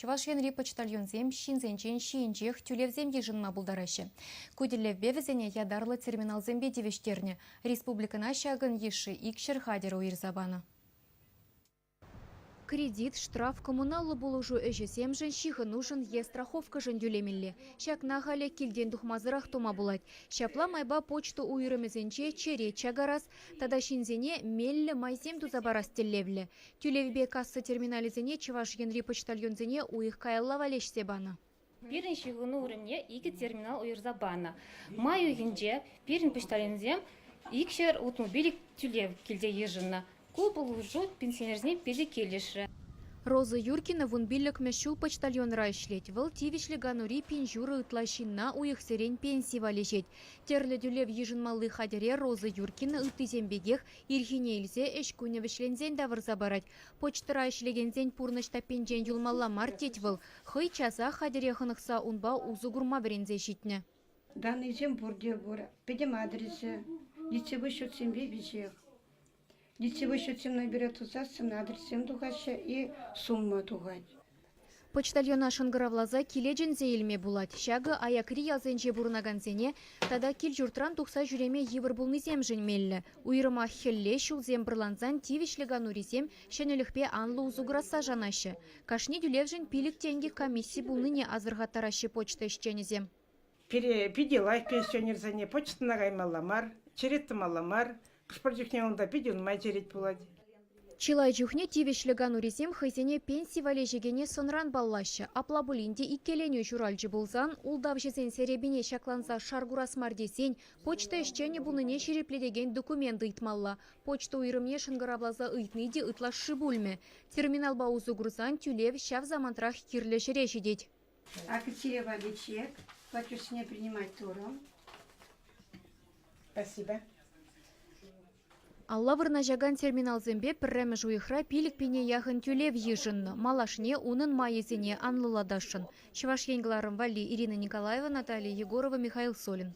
Чӑваш Енри почтальонсем ҫынсенчен ҫийӗнчех тӳлевсем йышӑнма пултараҫҫӗ. Ку тӗллевпе вӗсене ятарлӑ терминалсемпе тивӗҫтернӗ. Республикӑна ҫакӑн йышши 200 хатӗр уйӑрса панӑ. Кредит, штраф, коммуналлӑ пулӑшу ӗҫӗсемшӗн, ҫыхӑнушӑн е страховкӑшӑн тӳлемелле. Ҫакна халӗ килтен тухмасӑрах тума пулать. Ҫапла майпа почта уйрӑмӗсенче черет чакарас тата ҫынсене меллӗ майсем туса парас тӗллевлӗ. Тӳлевпе касса терминалӗсене Чӑваш Енри почтальонсене уйӑх каялла валеҫсе панӑ. Пирӗн ҫыхӑну вырӑнне икӗ терминал уйӑрса панӑ. Май уйӑхӗнче пирӗн почтальонсем 265 тӳлев килте йышӑннӑ. Ку пулӑшу пенсионерсене питӗ килӗшрӗ. Роза Юркина вунпиллӗкмӗш ҫул почтальонра ӗҫлет. Вӑл тивӗҫлӗ канури пин ҫурӑ ытла ҫынна уйӑхсерен пенси валеҫет. Тӗрлӗ тӳлев йышӑнмалли хатӗре Роза Юркина ыттисем пекех ирхине илсе ӗҫ кунӗ вӗҫленсен тавӑрса парать. Почтӑра ӗҫлекенсен пурнӑҫ таппинчен юлмалла мар тет вӑл. Хӑй часах хатӗре хӑнӑхса унпа усӑ курма вӗренсе ҫитнӗ. Даннӑйсем пурте пур. Пӗтӗм адресӗ, лицевой счетсемпе веҫех. Лицевой счетсем набирать тусассӑн адрессем тухаҫҫӗ и сумма тухать. Почтальона шӑнкӑравласа киле чӗнсе илме пулать. Ҫакӑ аякри ялсенче пурӑнакансене тата кил-ҫуртран тухса ҫӳреме йывӑр пулнисемшӗн меллӗ. Уйрӑмах хӗлле ҫулсем пӑрлансан тивӗҫлӗ канурисем ҫӗнӗлӗхпе анлӑ усӑ курасса шанаҫҫӗ. Кашни тӳлевшӗн 5 тенкӗ комисси пулнине асӑрхаттараҫҫӗ почта ӗҫченӗсем. Пире питӗ лайӑх пенсионерсене почтӑна каймалла мар, черет тӑмалла мар. Хӑш-пӗр чухне унта питӗ нумай черет пулать. Чылай чухне тивӗҫлӗ канурисем хӑйсене пенси валеҫекене сӑнран паллаҫҫӗ. Апла пулин те иккӗленӳ ҫуралчӗ пулсан, ултавҫӑсен серепине ҫакланса шар курас мар тесен почта ӗҫченӗ пулнине ҫирӗплетекен документ ыйтмалла. Почта уйрӑмне шӑнкӑравласа ыйтни те ытлашши пулмӗ. Терминалпа усӑ курсан тӳлев ҫав самантрах кирлӗ ҫӗре ҫитет. Акӑ сире чек, платежсене принимать турӑм. Спасибо. Алла вырнаҫакан терминалсемпе пӗрремӗш уйӑхра 5 пине яхӑн тӳлев йышӑннӑ. Малашне унӑн майӗсене анлӑлатасшӑн. Чӑваш Ен кӑларӑм валли Ирина Николаева, Наталья Егорова, Михаил Солин.